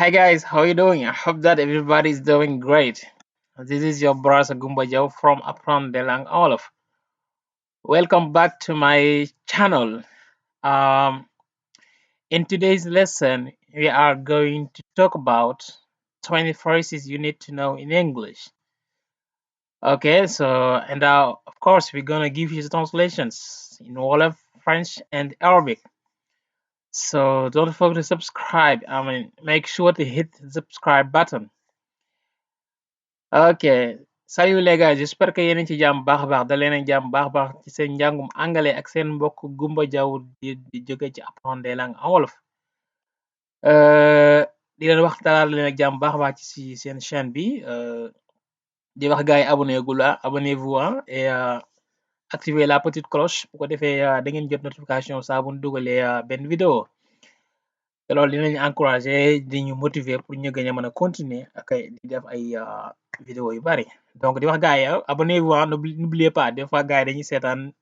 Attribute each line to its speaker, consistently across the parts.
Speaker 1: Hi guys, how you doing? I hope that everybody is doing great. This is your brother Gumbajo from Apprendre Wolof. Welcome back to my channel. Um, in today's lesson, we are going to talk about 20 phrases you need to know in English. Okay, so and of course we're gonna give you translations in Wolof, French, and Arabic. So don't forget to subscribe. Make sure to hit the subscribe button. Ok, salut les gars, j'espère que yéen a ngi ci jàmm baax a baax da leen a jàmm baax a baax ci seen njàngum angale ak seen mbokk Gumba Jaw di jóge ci Apprendre des langues en wolof. Di leen wax dalal leen ak jàmm baax a baax ci seen chaîne bi di wax gars yi abonnez-vous et activez la petite cloche bu ko defee da ngeen jot notification saa bu ñu dugalee benn vidéo te loolu dinañ encourager di ñu motiver pour ñu gën a mën a continuer ak di def ay vidéo yu bari. Donc di wax gars yi abonnez-vous n'oubliez pas des fois gars yi dañuy seetaan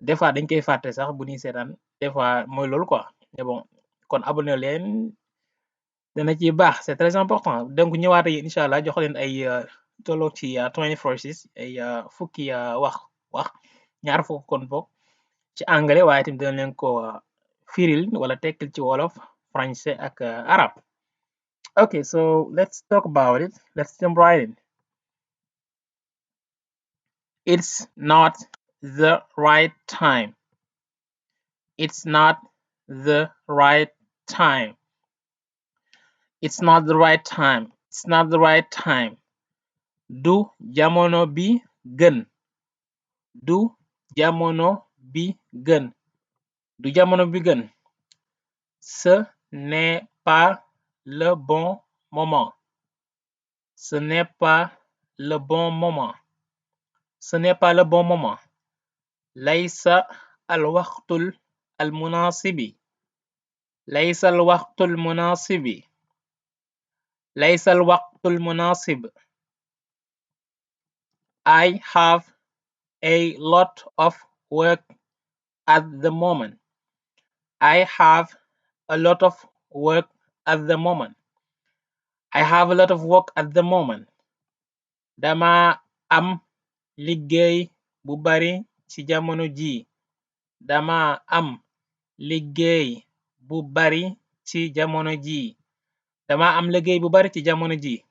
Speaker 1: des fois dañ koy fàtte sax bu ñuy seetaan des fois mooy loolu quoi mais bon kon abonné leen dana ci baax c'est très important donc ñëwaat yi incha allah jox leen ay tolloo ci 20 phrases ay fukki wax ñaar fukk kon bokk ci anglais waaye tamit dina leen ko firil wala tekkil ci wolof français ak arabe. Okay, so let's talk about it. Let's jump right in. It's not the right time. It's not the right time. It's not the right time. It's not the right time. Du jamono bi gën. Du jamono bi gën. Du jamono bi gën. Ce n'est pas le bon moment. Ce n'est pas le bon moment. Ce n'est pas le bon moment. ليس الوقت المناسب. ليس الوقت المناسب. ليس الوقت المناسب. I have a lot of work at the moment. I have a lot of work at the moment. I have a lot of work at the moment. Dama am liggéey bu bari ci jamono ji. Dama am liggéey bu bari ci jamono ji. Dama am liggéey bu bari ci jamono ji.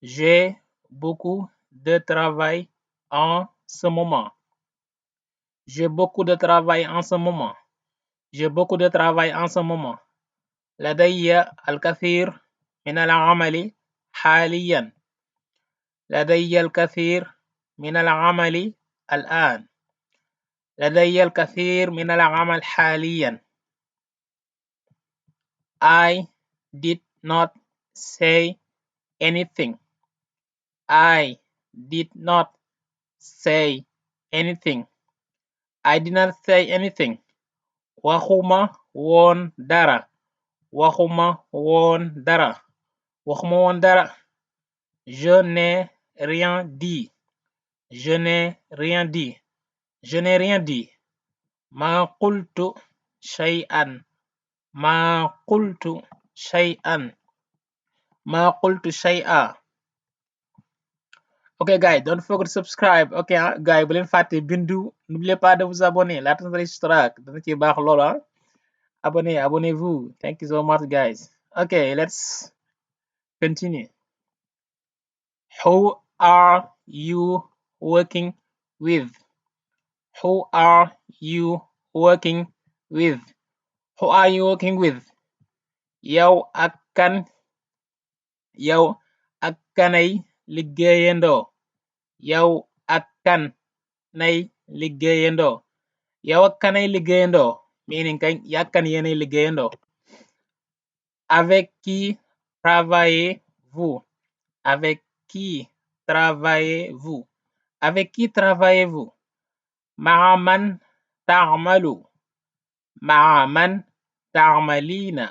Speaker 1: J'ai beaucoup de travail en ce moment. J'ai beaucoup de travail en ce moment. J'ai beaucoup de travail en ce moment. لدي الكثير من العمل حاليا. لدي الكثير من العمل الآن. لدي الكثير من العمل حاليا. I did not say anything. I did not say anything. I did not say anything. Waxuma woon dara. Waxuma woon dara. Waxuma woon dara. Je n'ai rien dit. Je n'ai rien dit. Je n'ai rien dit. ما قلت شيئا. ما قلت شيئا. ما قلت شيئا. Ok guys, don't forget to subscribe. Ok guys, bu leen fàtte bindu. N'oubliez pas de vous abonner. Laata nga extract dana ci baax lool abonnez-vous. Thank you so much guys. Okay, let's continue. Who are you working with? Who are you working with? Who are you working with? Yow ak kan. Yow ak kanay liggéeyandoo. Yow ak kan nay liggéeyandoo. Yow ak kanay liggéeyandoo meaning kay yak kan yéenay liggéeyandoo. Avec qui travaillez-vous? Avec qui travaillez-vous? Avec qui travaillez-vous? مع من تعمل. مع من تعملين.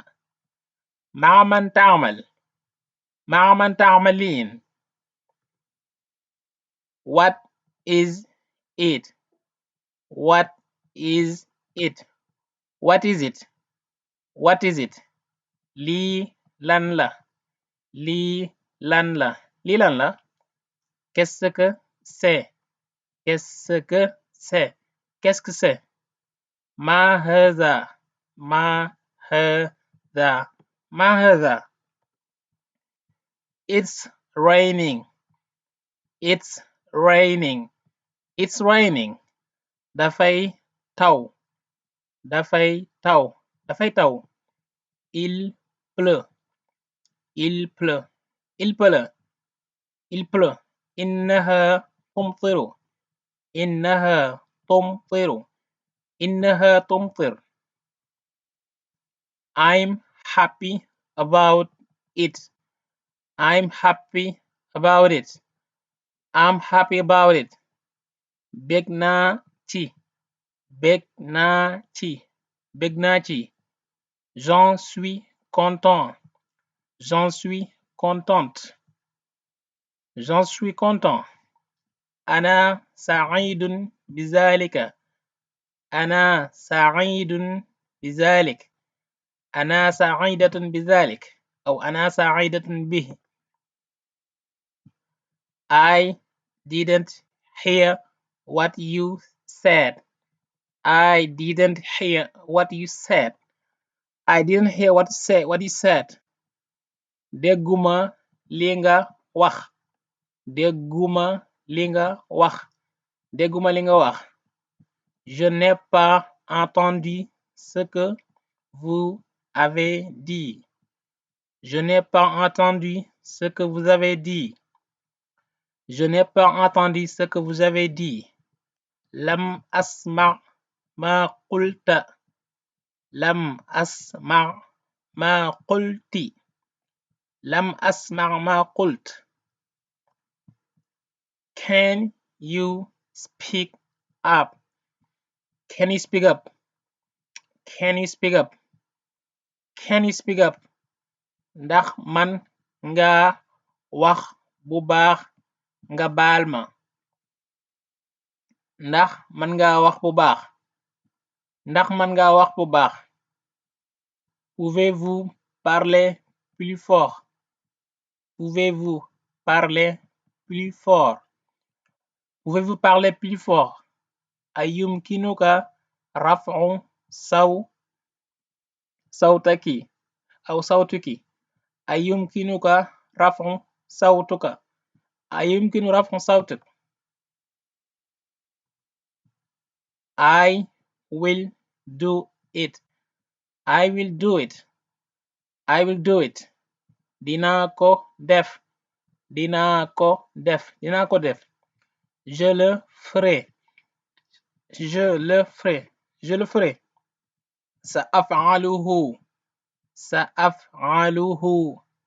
Speaker 1: مع من تعمل. مع من تعملين. What is it? What is it? What is it? What is it? lii lan la lii lan la lii lan la qu'est-ce que c'est qu'est-ce que c'est qu'est-ce que c'est ma haza ma haza ma haza it's raining it's raining it's raining dafay taw dafay taw dafay taw il pleut il pleut il pleut il pleut إنها تمطر إنها تمطر إنها تمطر I'm happy about it I'm happy about it I'm happy about it bég naa ci bég naa ci bég naa ci j'en suis content j'en suis contente j'en suis content أنا سعيد بذلك أنا سعيد بذلك أنا سعيدة بذلك أو أنا سعيدة به I didn't hear what you said I didn't hear what you said I didn't hear what you said dégguma li nga wax dégguma li nga wax dégguma li nga wax je n'ai pas entendu ce que vous avez dit je n'ai pas entendu ce que vous avez dit je n'ai pas entendu ce que vous avez dit lam asma ma qulta lam asma ma qulti lam asma ma qult can you speak up can you speak up can you speak up can you speak up ndax man nga wax bu baax nga baal ma ndax man nga wax bu baax ndax man nga wax bu baax pouvez-vous parler plus fort pouvez-vous parler plus fort pouvez-vous parler plus fort ayumkinuka raf'u sawtaki aw sawtuki ayumkinuka raf'u sawtuka ayumkinu raf'u sawtuk I will do it I will do it I will do it dinaa ko def dinaa ko def dinaa ko def je le ferai je le ferai je le ferai سأفعله سأفعله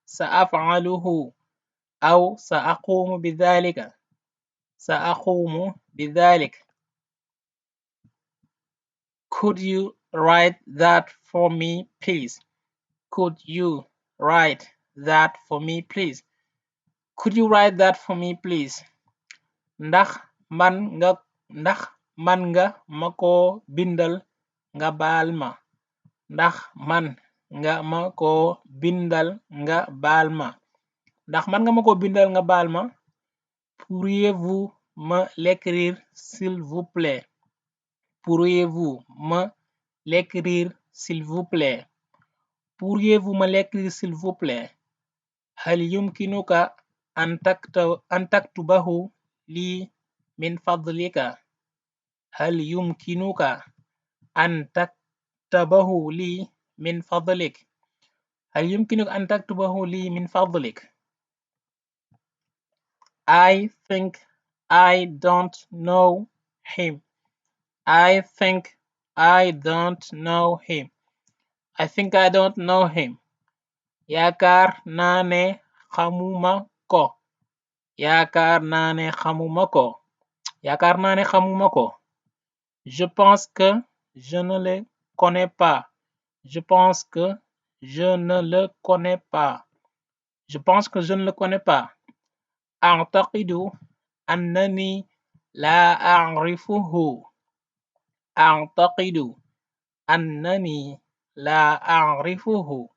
Speaker 1: سأفعله أو سأقوم بذلك سأقوم بذلك Could you write that for me please Could you write that for me please Could you write that for me please ndax man nga ma ko bindal nga baal ma ndax man nga ma ko bindal nga baal ma ndax man nga ma ko bindal nga baal ma pourriez-vous me l'écrire s'il vous plaît pourriez-vous me l'écrire s'il vous plaît pourriez-vous me l'écrire s'il vous plaît هل يمكنك أن تكتبه لي من فضلك هل يمكنك أن تكتبه لي من فضلك هل يمكنك أن تكتبه لي من فضلك I think I don't know him I think I don't know him I think I don't know him yaakaar naa ne xamuma ko yaakaar naa ne xamuma ko yaakaar naa ne xamuma ko je pense que je ne le connais pas je pense que je ne le connais pas je pense que je ne le connais pas أعتقد أنني لا أعرفه أعتقد أنني لا أعرفه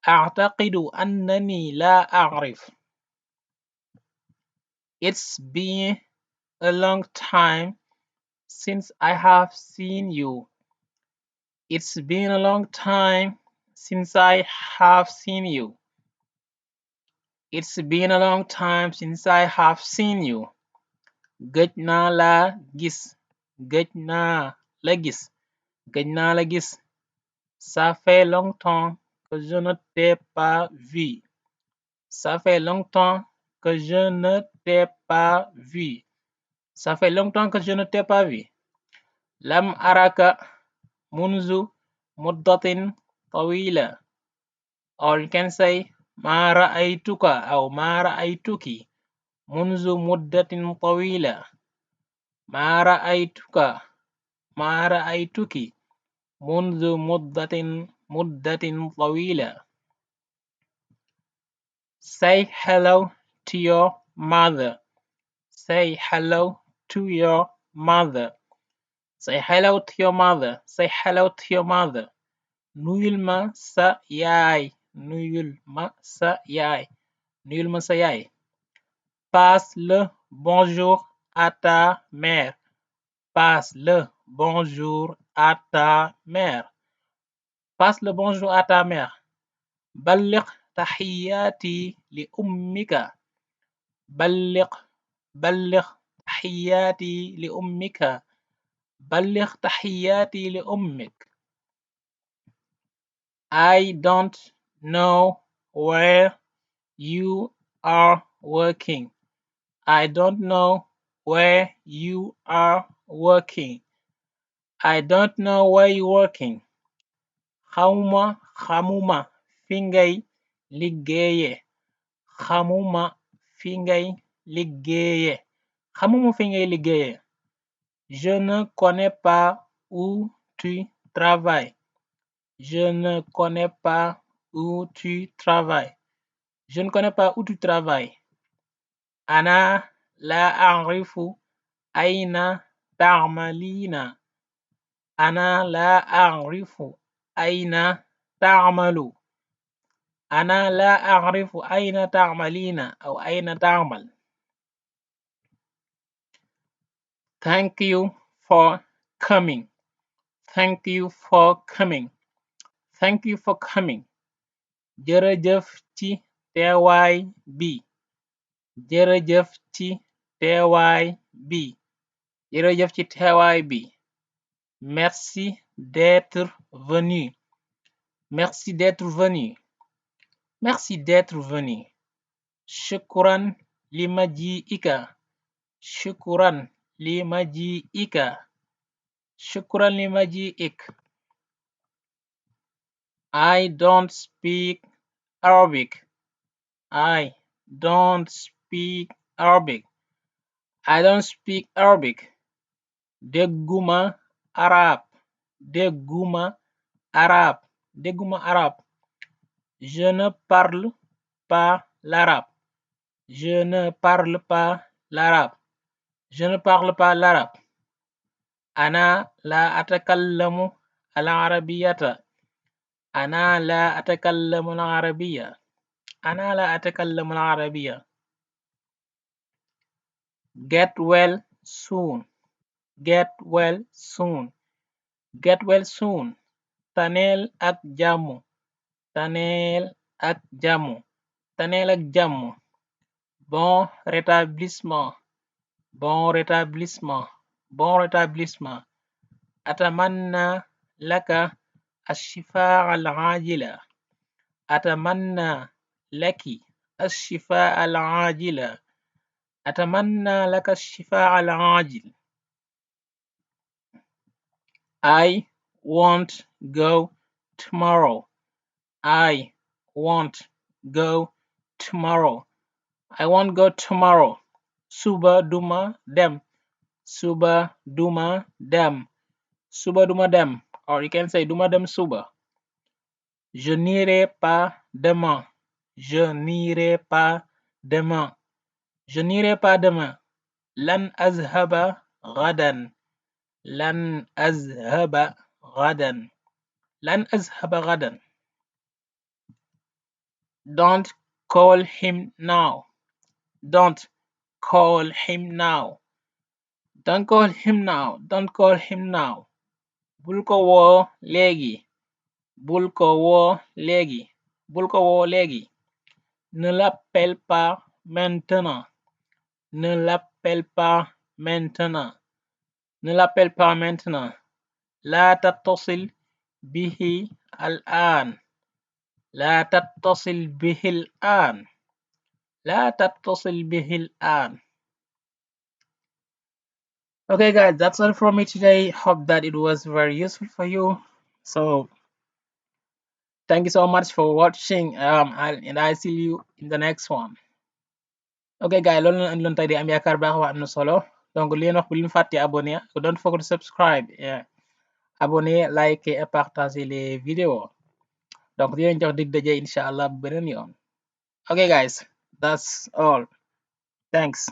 Speaker 1: أعتقد أنني لا أعرف. It's been a long time since I have seen you. It's been a long time since I have seen you. It's been a long time since I have seen you. Gëj naa la gis. Gëj naa la gis. Gëj naa la gis. Ça fait longtemps que je ne t'ai pas vu. Ça fait longtemps que je ne t'ai pas vu. Ça fait longtemps que je ne t'ai pas vu. لم أرك منذ مدة طويلة. Or you can say ما رأيتك أو ما رأيتك منذ مدة طويلة. ما رأيتك ما رأيتك منذ مدة طويلة. Say hello to your mother. Say hello to your mother. Say hello to your mother. Say hello to your mother. Nuyul ma sa yaay. Nuyul ma sa yaay. Nuyul ma sa yaay. Passe le bonjour à ta mère. Passe le bonjour à ta mère. Passe le bonjour à ta mère. بلغ تحياتي لأمك. بلغ تحياتي لأمك. بلغ تحياتي لأمك. I don't know where you are working. I don't know where you are working. I don't know where you're working. xamuma fi ngay liggéeye. xamuma fi ngay liggéeye. xamuma fi ngay liggéeye. Je ne connais pas où tu travailles. Je ne connais pas où tu travailles. Je ne connais pas où tu travailles. أنا لا أعرف أين تعملين. أنا لا أعرف أين تعمل. أنا لا أعرف أين تعملين أو أين تعمل. Thank you for coming. Thank you for coming. Thank you for coming. jërëjëf ci teewaay bi. jërëjëf ci teewaay bi. jërëjëf ci teewaay bi. Merci d'être venu. Merci d'être venu. Merci d'être venu. شكرا لمجيئك. شكرا لمجيئك. شكرا لمجيئك. I don't speak Arabic. I don't speak Arabic. I don't speak Arabic. Dégguma arabe. Dégguma arabe. Dégguma arabe. Je ne parle pas l'arabe. Je ne parle pas l'arabe. Je ne parle pas l'arabe. أنا لا أتكلم العربية. أنا لا أتكلم العربية. أنا لا أتكلم العربية. Get well soon. Get well soon. Get well soon. Taneel ak jàmm. Taneel ak jàmm. Taneel ak jàmm. Bon rétablissement. Bon rétablissement. Bon rétablissement. أتمنى لك الشفاء العاجل. أتمنى لك الشفاء العاجل. أتمنى لك الشفاء العاجل. I won't go tomorrow. I won't go tomorrow. I won't go tomorrow. Suba duma dem. Suba duma dem. Suba duma dem. Or you can say duma dem suba. Je n'irai pas demain. Je n'irai pas demain. Je n'irai pas demain. لن أذهب غدا. لن أذهب غدا. لن أذهب غدا. Don't call him now. Don't call him now. Don't call him now. Don't call him now. Bul ko woo léegi. Bul ko woo léegi. Bul ko woo léegi. Ne l'appelle pas maintenant. Ne l'appelle pas maintenant. Ne l'appelle pas maintenant. لا تتصل به الآن. لا تتصل به الآن. لا تتصل به الآن. Okay, guys, that's all from me today. Hope that it was very useful for you. So, thank you so much for watching. And I see you in the next one. Okay, guys, loolu la andi loon tey di am yaakaar baax waa am na solo donc li leen wax bu leen fàtte abonné don't forget to subscribe abonné like et partager les vidéos donc di leen jox dig daje incha allah bu beneen yoon. Okay, guys, that's all. Thanks.